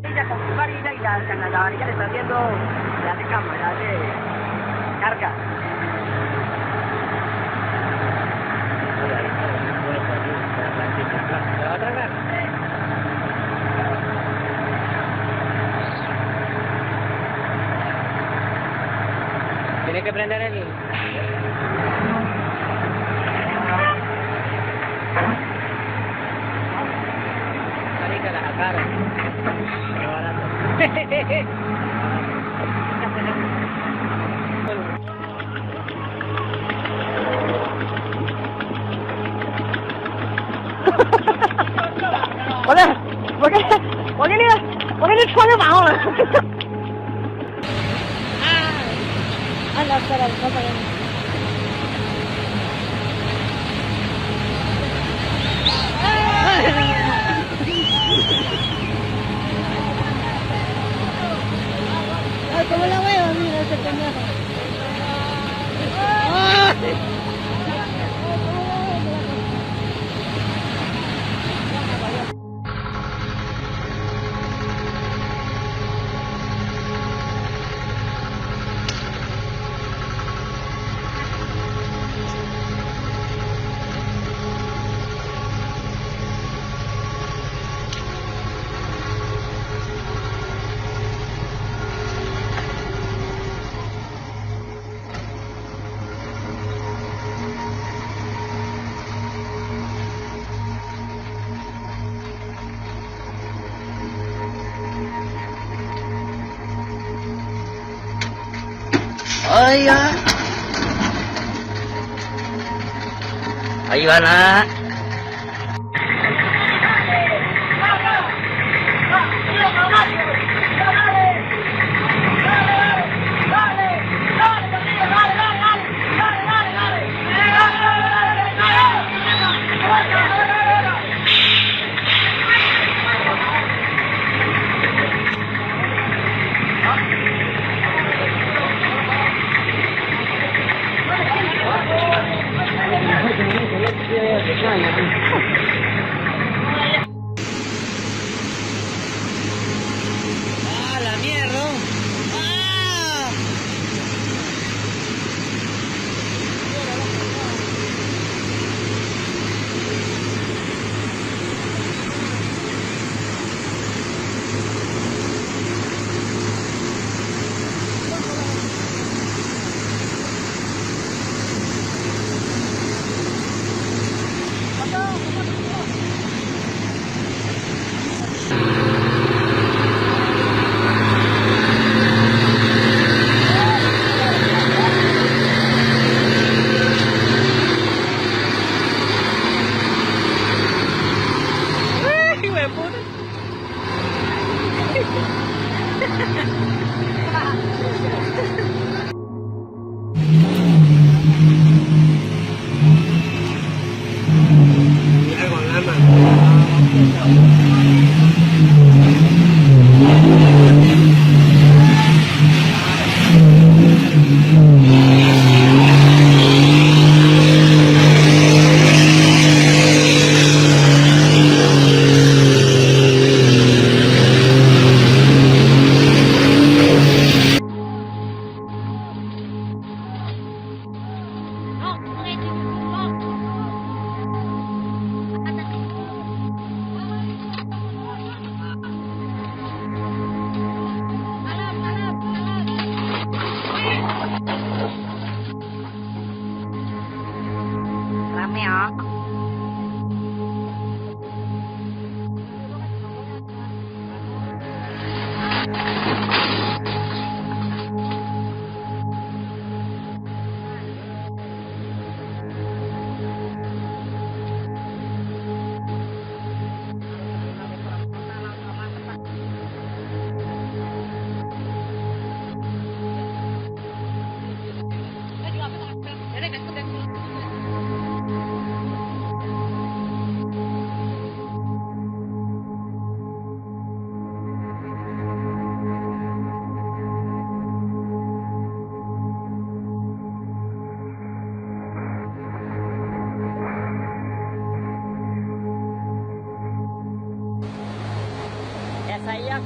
Ella con su varilla y la, la, la varilla le está haciendo la recámara de carga. Tienes que prender el Marica, la sacaron. Pero barato. Ua li, ua li, ua li, ua li, ua li tshuaj li mas. Oi, oi, oi, oi, na.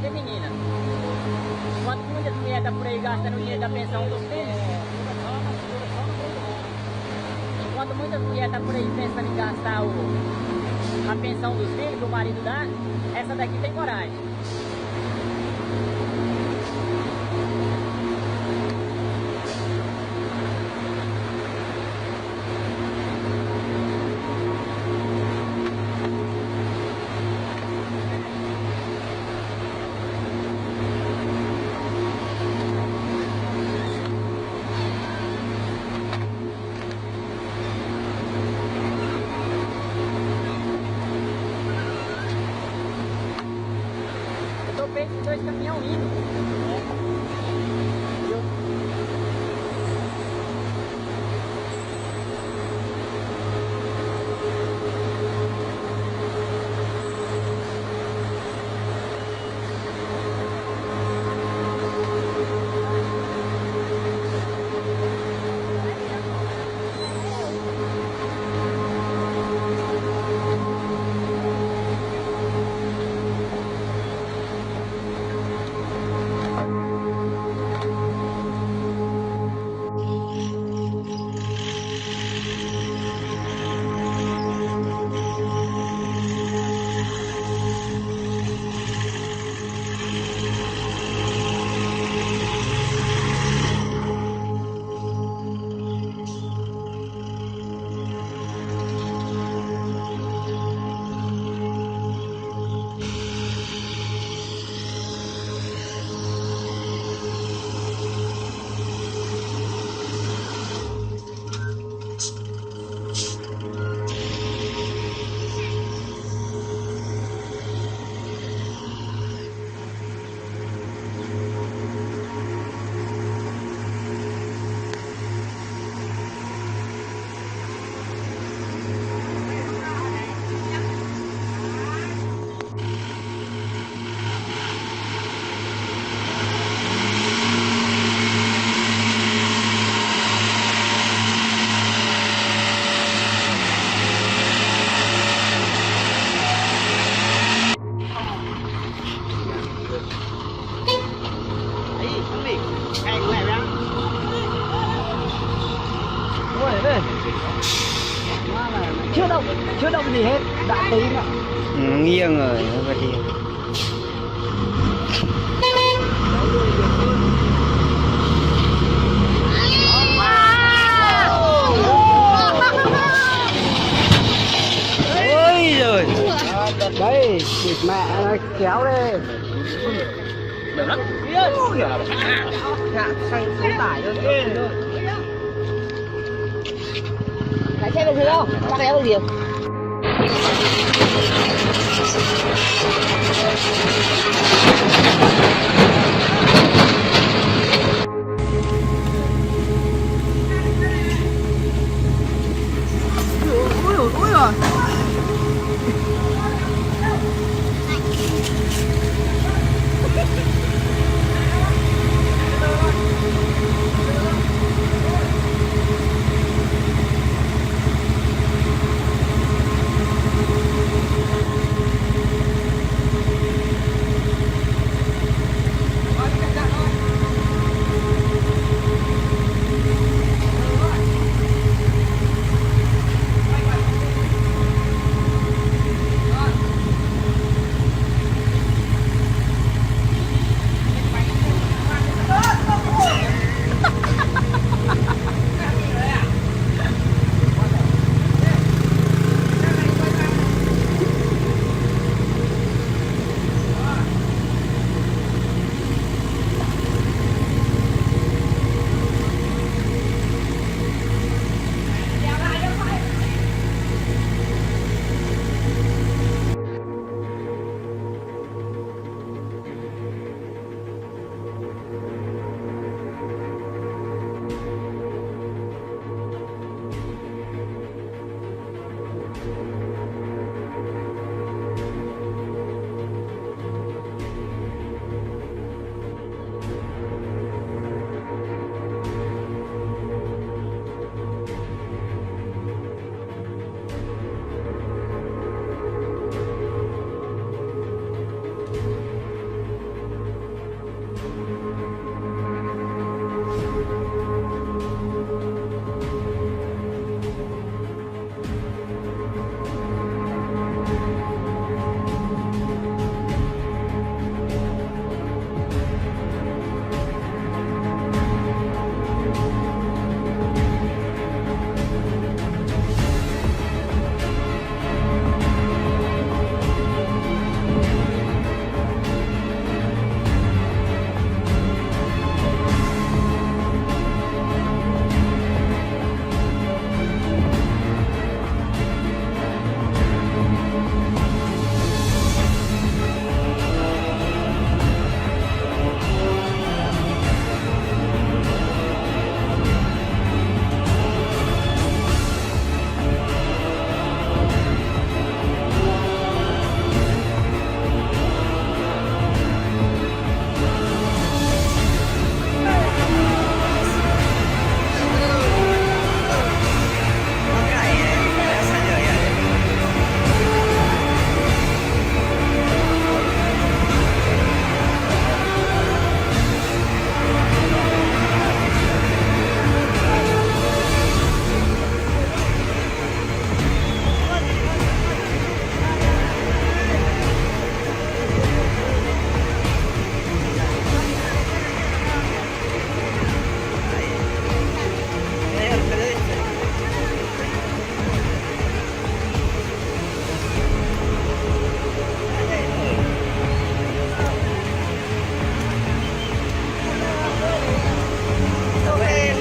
Menina, enquanto muitas mulheres estão por aí gastando o dinheiro da pensão dos filhos, enquanto muitas mulheres estão por aí pensando em gastar o, a pensão dos filhos que o marido dá, essa daqui tem coragem. Eu tô vendo dois caminhão indo. Chưa đâu, chưa đâu gì hết, đã tí nữa. Ừ, nghiêng rồi, nó có đi. Ôi giời. Đây, thịt mẹ nó kéo đây. Lái xe bình thường không? Lái xe bình thường. Ui, ui, ui.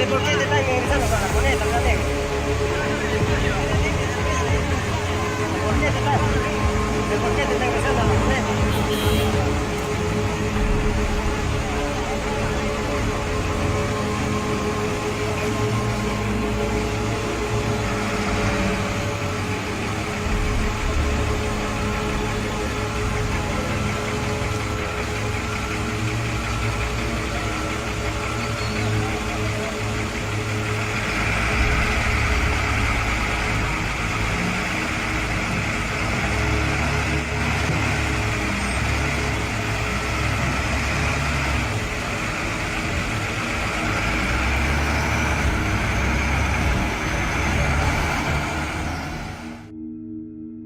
Por qué te están ingresando para poner también? ¿Por qué te están, por qué te están ingresando para poner?